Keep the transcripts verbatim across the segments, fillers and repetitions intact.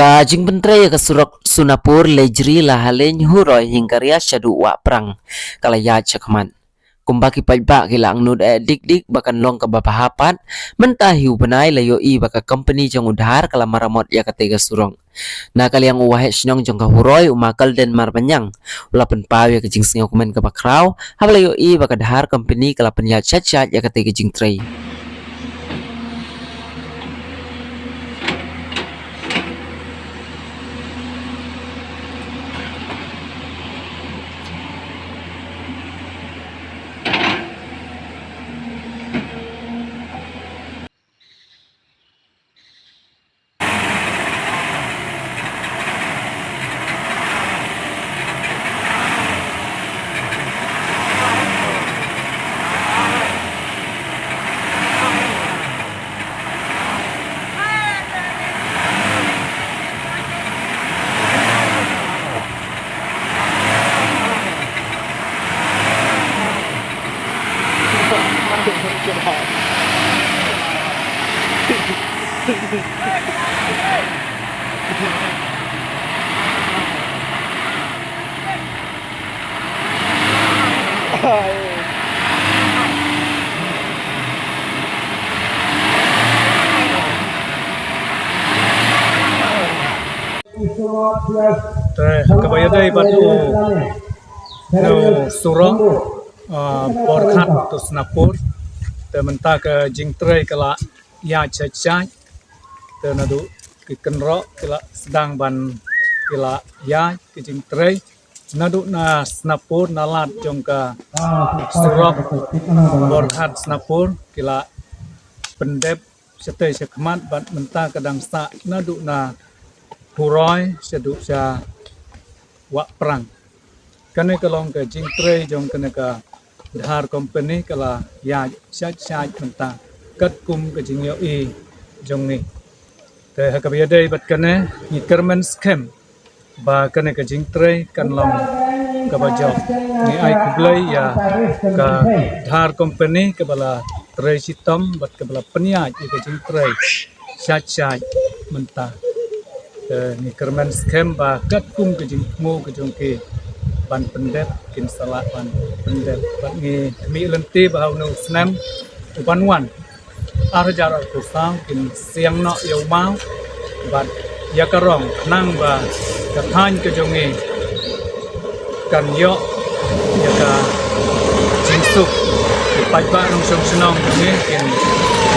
Ka jingpyntrei ïa ka surok Sonapur Lejri Lahaleiñ Huroi Hingkaria shaduh Wahprang ka la ïaid shakhmat. Kumba ki paidbah ki la angnud eh dik dik ba kan long kaba bha pat, mynta hi u bnai la ïohi ba ka kompeni jong u Dhar ka la maramot ïa katei ka surok. Na ka liang u Waheh Shnong jong ka Huroi, u Ma Kalden Marbaniang, u la pynpaw ïa ka jingsngewkmen kaba khraw haba la ïohi ba ka Dhar kompeni ka la pynïaid shait shait ïa katei ka jingtrei. Te kaba ïadei bad u, u surok, ah, Borhat to Sonapur. Te mynta ka jingtrei ka la ïaid shait shait. Te naduh ki kynroh ki la sdang ban ki la ïaid ka jingtrei. Naduh na Sonapur, na lad jong ka surok Borhat Sonapur ki la pyndep shatei shakhmat bad mynta ka dang sah naduh na Huroi shaduh sha Wahprang. Kane ka long ka jingtrei jong kane ka Dhar kompeni ka la ïaid shait shait mynta katkum ka jingïohi jong ngi. Te ha kaba ïadei bad kane ngi kyrmen skhem ba kane ka jingtrei kan long kaba jop. Ngi ai khublei ïa ka Dhar kompeni kaba la trei shitom bad kaba la pynïaid ïa ka jingtrei shait shait mynta. Te ngi kyrmen skhem ba katkum ka jingthmu ka jong ki ban pyndep kin sa lah ban pyndep. Bad ngi khmih lynti ba ha une u snem u ban wan ar hajar arphew saw kin siang noh ïa u maw bad ïa ka rong khnang ba ka thaiñ ka jong ngi kan ïoh ïa ka jingsuk. Ki paidbah nongshong shnong jong ngi kin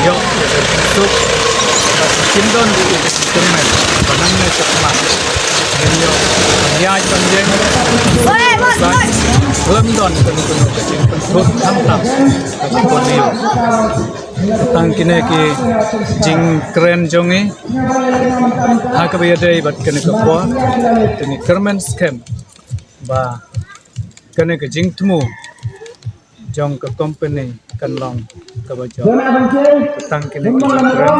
ïoh ïa ka jingsuk. Bad kin don ruh ïa ka jingkyrmen ba nangne shakhmat ngin ïoh ban ïaid ban ïeng. Khlem don kano kano ka jingpynthut khamtam ka jingpynïoh. Tang kine ki jingkren jong ngi ha kaba ïadei bad kane ka por. Te ngi kyrmen skhem ba kane ka jingthmu jong ka kompeni kan long kaba jop. Tang kine ki jingkren.